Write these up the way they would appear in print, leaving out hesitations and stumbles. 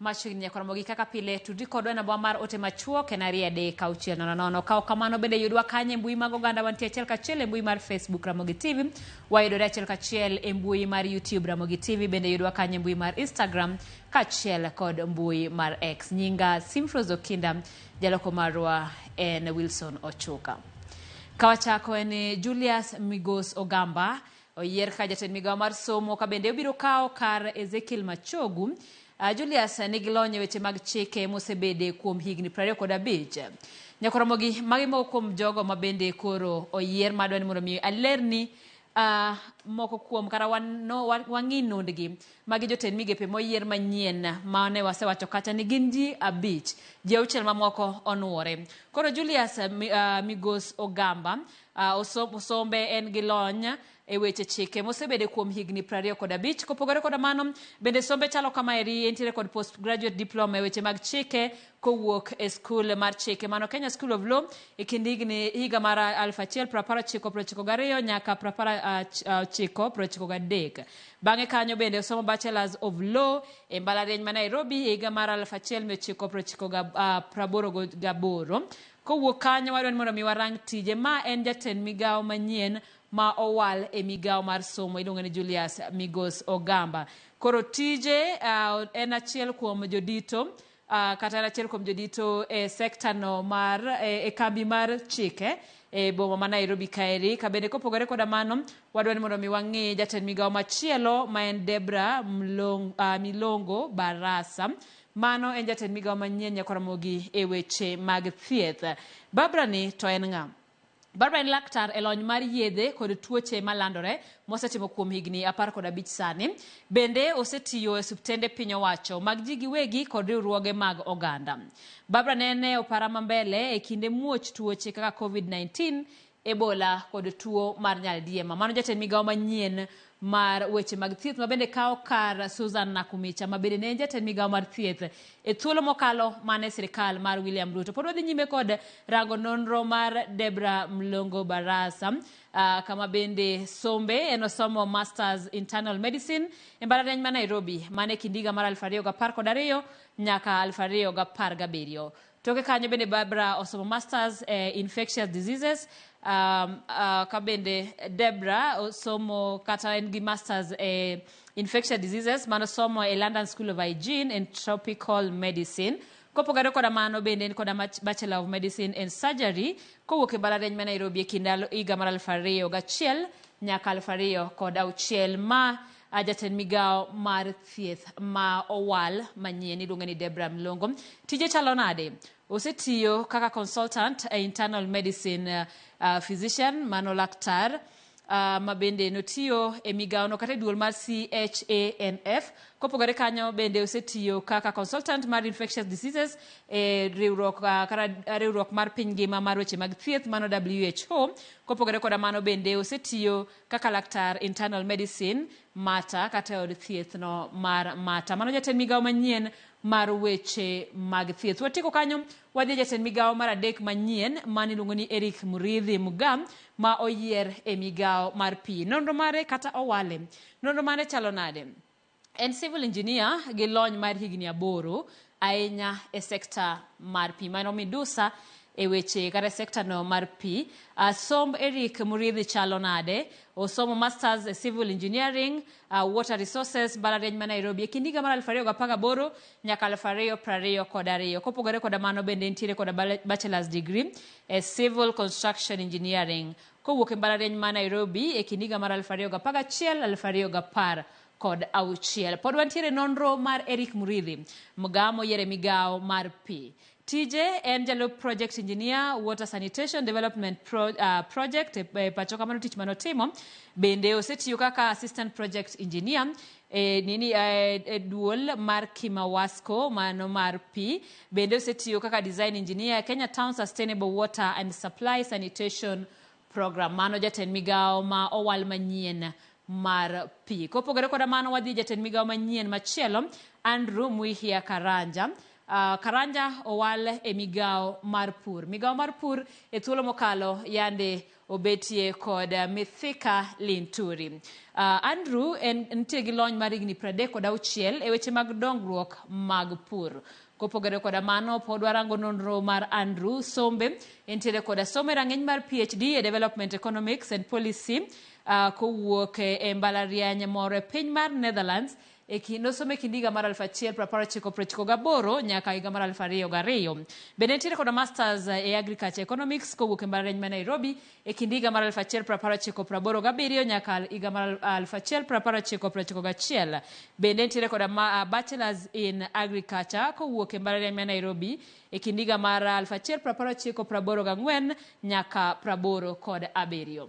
Machiegni nyaka romo gi kaka pile tudri kodwa e namba mar ote machuok en 23600. Ka ok kamano bende yudwa kanyo e mbui mag oganda wantie achiel kachiel e mbui mar Facebook Ramogi TV. Wayudore achiel kachiel e mbui mar YouTube Ramogi TV bende yudwa kanyo e mbui mar Instagram kaachiel kod mbui mar X. Nyinga Simfros Okinda, jaloko marwa en Wilson Ochuka. Kawachako en Julius Migos Ogamba oyier ka jatend migawo mar somo ka bende obiro kawo kar Ezekiel Machogu. Julius nigi lony e weche mag chike mosebede kuom higni 25. Nyakoromogi magi moko kuom jogo ma bende koro oyier madwa ni mondo mi alerni moko kuom kata wang'i nondgi. Magi jotend migepe moyier manyien mane wasewacho kacha ni gin ji 5, ji 6 mamoko onuore. Koro Julius Migos Ogamba osombe en gi lony e weche chike mosebede kuom higni 25. Kopogore koda mano, bende sombe chalo kama eri, entiere kod postgraduate diploma e weche mag chike kowuok e skul mar chike mano Kenya School of Law e kind higni higa mar 1992 nyaka 1993. Bang'e kanyo bende osomo Bachelors of Law e mbalariany ma Nairobi e higa mar 1988. Kowuok kanyo wadwa ni mondo mi warang tije. Ma en jatend migawo manyien ma owal e migawo mar somo iluongo ni Julius Migos Ogamba. Koro tije en achiel kuom jodito kata en achiel kuom jodito e sekta no mar e kambi mar chike e boma ma Nairobi kaeri. Ka bende kopogore koda mano, wadwa ni mondo mi wang'i jatend migawo machielo ma en Debra Milongo Barasa. Mano en jatend migawo manyien nyaka Ramogi e weche mag thieth. Barbara ni to en ng'a? Barbara en laktar e lony mar yedhe kod tuoche malandore mosetimo kuom higni 15 sani. Bende osetiyo e osiptende piny owacho mag ji giwegi kod riwruoge mag oganda. Barbara nene opara mambele e kinde muoch tuoche kaka COVID-19, Ebola kod tuo mar nyaldiema. Mano jatend migawo manyien mar weche mag thieth ma bende kawo kar Susan Nakumicha ma bende ne en jatend migawo mar thieth e thuolo mokalo mane sirikal mar William Ruto. Pod wadhi nyime kod rango nonro mar Debra Mlongo Barasa kama bende sombe en osomo Masters Internal Medicine e mbalariany ma Nairobi mane kind higa mar 2012 nyaka 2017. Toke kanyo bende Barbara osomo Masters e Infectious Diseases ka bende Debra osomo kata en gi Masters e Infectious Diseases mano somo e London School of Hygiene and Tropical Medicine. Kopogore koda mano bende en koda Bachelor of Medicine and Surgery kowuok e mbalariany ma Nairobi e kind higa mar 2001 nyaka 2006. Ma jatend migawo mar thieth ma owal manyien iluonge ni Debra Mlongo. Tije chalo nade? Osetiyo kaka consultant e internal medicine physician mano laktar ma bende notiyo e migawono kata e duol mar CHANF. Kopogore kanyo bende osetiyo kaka consultant mar infectious diseases e riwruok kata riwruok mar piny ngima mar weche mag thieth mano WHO. Kopogore koda mano bende osetiyo kaka laktar internal medicine Mata kata e od thieth no mar Mata. Mano jatend migawo manyien mar weche mag thieth. Watieko kanyo wadhi e jatend migawo mar adek manyien mane iluongo ni Eric Muriithi Mugaa ma oyier e migawo mar pi. Nonro mare kata owale. Nonro mare chalo nade? En civil engineer gi lony mar higni 8 ahinya e sekta mar pi. Mano midusa e weche kata e sekta no mar pi. Somb Eric Muriithi chalo nade? Osomo Masters e Civil Engineering, Water Resources, mbalariany ma Nairobi e kind higa mar 2018 nyaka 2022. Kopogore koda mano bende entiere koda Bachelor's degree e Civil Construction Engineering kowuok e mbalariany ma Nairobi e kind higa mar 2011 2016. Pod wantiere nonro mar Eric Muriithi Mugaa moyier e migawo mar pi. Tije en jalup project engineer Water Sanitation Development Project e pacho kamano tich manotimo. Bende osetiyo kaka assistant project engineer e nini e duol mar Kimawasco mano mar pi. Bende osetiyo kaka design engineer Kenya Town Sustainable Water and Supply Sanitation Program. Mano jatend migawo ma owal manyien mar pi. Kopogore koda mano wadhi jatend migawo manyien machielo Andrew Mwihia Karanja. Karanja owal e migawo mar pur. Migawo mar pur e thuolo mokalo yande obetie kod Mithika Linturi. Andrew en nitie gi lony mar higni 36 e weche mag dongruok mag pur. Kopogore koda mano, pod warango nonro mar Andrew Sombe, entiere koda somo e rang'iny mar PhD e Development Economics and Policy kowuok e mbalariany moro e piny mar Netherlands. Nosomo e kind higa mar 1998 nyaka higa mar 2002. Bende entiere koda Masters e Agriculture Economics kowuok e mbalariany ma Nairobi e kind higa mar 1987 nyaka higa mar 1991. Bende entiere koda Bachelors in Agriculture kowuok e mbalariany ma Nairobi e kind higa mar 1984 nyaka 87.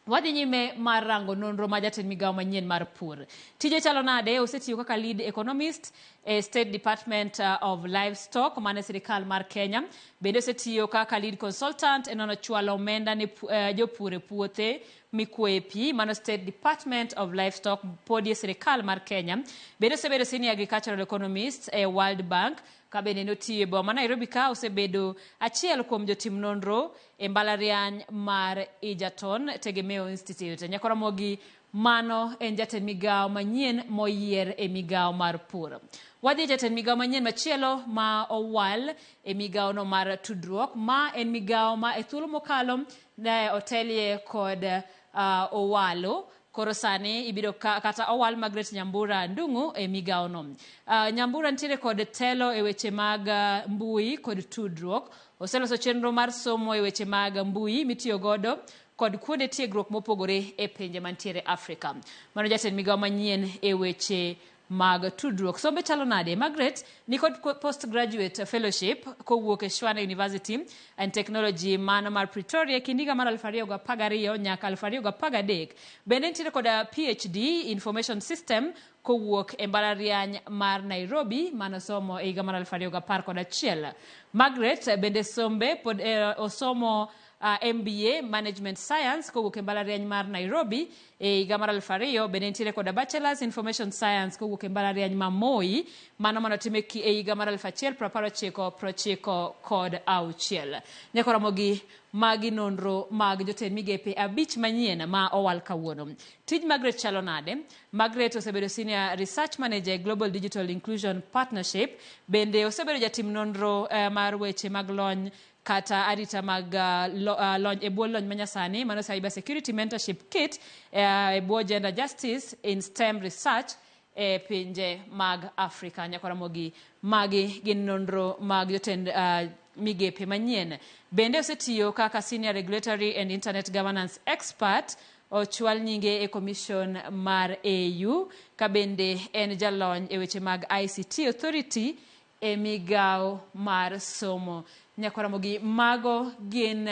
Wadhi nyime mar rango nonro ma jatend migawo manyien mar pur. Tije chalo nade? Osetiyo kaka lead economist e State Department of Livestock mane sirikal mar Kenya. Bende osetiyo kaka lead consultant e nono chwalo omenda ne jopur e puothe mikwoye pi mano State Department of Livestock podi e sirikal mar Kenya. Bende osebedo senior agricultural economist e World Bank. Ka bende notiyo e boma ma Nairobi ka osebedo achiel kuom jotim nonro e mbalariany mar Egerton Tegemeo Institute. Nyakoromogi mano en jatend migawo manyien moyier e migawo mar pur. Wadhi e jatend migawo manyien machielo ma owal e migawo no mar tudruok. Ma en migawo ma e thuolo mokalo ne otelie kod Owalo. Koro sani ibiro kata owal Margaret Nyambura Ndung'u e migawo no. Nyambura nitiere kod telo e weche mag mbui kod tudruok. Oseloso chenro mar somo e weche mag mbui mitiyo godo kod kuonde tiegruok mopogore e pinje mantiere Afrika. Mano jatend migawo manyien e weche mag tudruok. Sombe chalo nade? Margaret nikod postgraduate fellowship kowuok e Tshwane University and Technology mano mar Pretoria e kind higa mar 2012 nyaka 2013. Bende nitiere koda PhD Information System kowuok e mbalariany mar Nairobi manosomo e higa mar 2011. Margaret bende sombe pod osomo MBA Management Science kowuok e mbalariany mar Nairobi e higa mar 2000. Bende nitiere koda Bachelors Information Science kowuok e mbalariany ma Moi mano manotim e higa mar 1996. Nyakoromogi magi nonro mag jotend migepe 5 manyien ma owal kawuono. Tij Margaret chalo nade? Margaret osebedo Senior Research Manager e Global Digital Inclusion Partnership. Bende osebedo jatim nonro mar weche mag lony kata arita mag lony e bwo lony manyasani mano Cyber Security Mentorship Kit e bwo Gender Justice in STEM Research e pinje mag Afrika. Nyakoromogi magi gin nonro mag jotend migepe manyien. Bende osetiyo kaka Senior Regulatory and Internet Governance Expert, ochwal nyinge e Commission mar AU, ka bende en jalony e weche mag ICT Authority e migawo mar somo. Nyakoromogi mago gin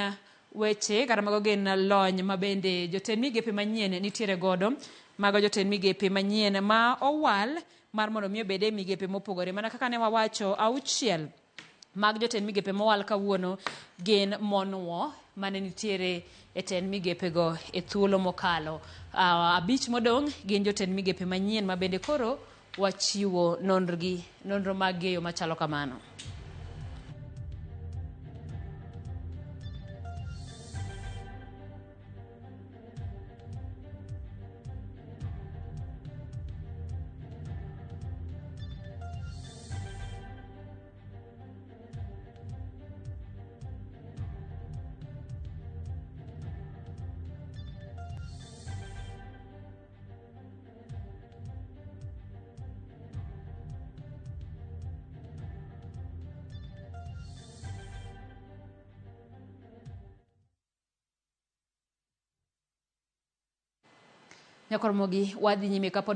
weche kata mago gin lony ma bende jotend migepe manyien nitiere godo. Mago jotend migepe manyien ma owal mar mondo mi obed e migepe mopogore. Mana kaka ne wawacho, 6 mag jotend migepe mowal kawuono gin monuo mane nitiere e tend migepego e thuolo mokalo. 5 modong' gin jotend migepe manyien ma bende koro wachiwo nonro mag geyo machalo kamano. Nyakoromogi wadhi nyime kapod